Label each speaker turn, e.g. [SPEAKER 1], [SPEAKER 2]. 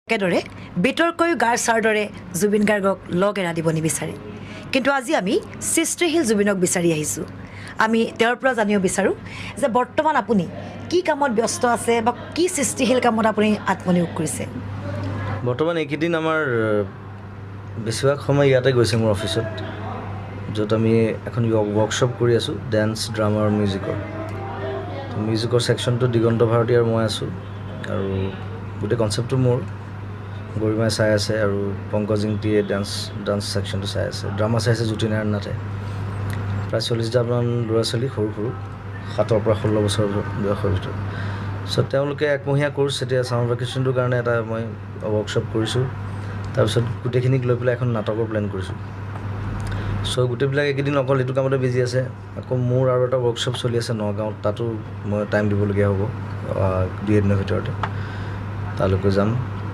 [SPEAKER 1] একেদৰে বিতৰ্কয়ো গাৰ ছাঁৰ দৰে জুবিন গাৰ্গক লগ এৰা দিব নিবিচাৰে। কিন্তু আজি আমি সৃষ্টিশীল জুবিনক বিচাৰি আহিছোঁ। আমি তেওঁৰ পৰা জানিব বিচাৰোঁ যে বৰ্তমান আপুনি কি কামত ব্যস্ত আছে বা কি সৃষ্টিশীল কামত আপুনি আত্মনিয়োগ কৰিছে।
[SPEAKER 2] বৰ্তমান এইকেইদিন আমাৰ বেছিভাগ সময় ইয়াতে গৈছে, মোৰ অফিচত, য'ত আমি এখন ৱৰ্কশ্বপ কৰি আছোঁ ডেন্স, ড্ৰামা আৰু মিউজিকৰ। মিউজিকৰ ছেকশ্যনটো দিগন্ত ভাৰতী আৰু মই আছোঁ আৰু গোটেই কনচেপ্টটো মোৰ। গৰিমাই চাই আছে আৰু পংকজ ইংতিয়ে ডান্স ছেকশ্যনটো চাই আছে। ড্ৰামা চাইছে জ্যোতিনাৰায়ণ নাথে। প্ৰায় 40টামান ল'ৰা ছোৱালী, সৰু সৰু, 7ৰ পৰা 16 বছৰ বয়সৰ ভিতৰত। চ' তেওঁলোকে একমহীয়া কোৰ্চ। এতিয়া ছামাৰ ভেকেশ্যনটোৰ কাৰণে এটা মই ৱৰ্কশ্বপ কৰিছোঁ। তাৰপিছত গোটেইখিনিক লৈ পেলাই এখন নাটকৰ প্লেন কৰিছোঁ। চ' গোটেইবিলাক এইকেইদিন অকল এইটো কামতে বিজি আছে। আকৌ মোৰ আৰু এটা ৱৰ্কশ্বপ চলি আছে নগাঁৱত, তাতো মই টাইম দিবলগীয়া হ'ব। দুই এদিনৰ ভিতৰতে তালৈকে যাম।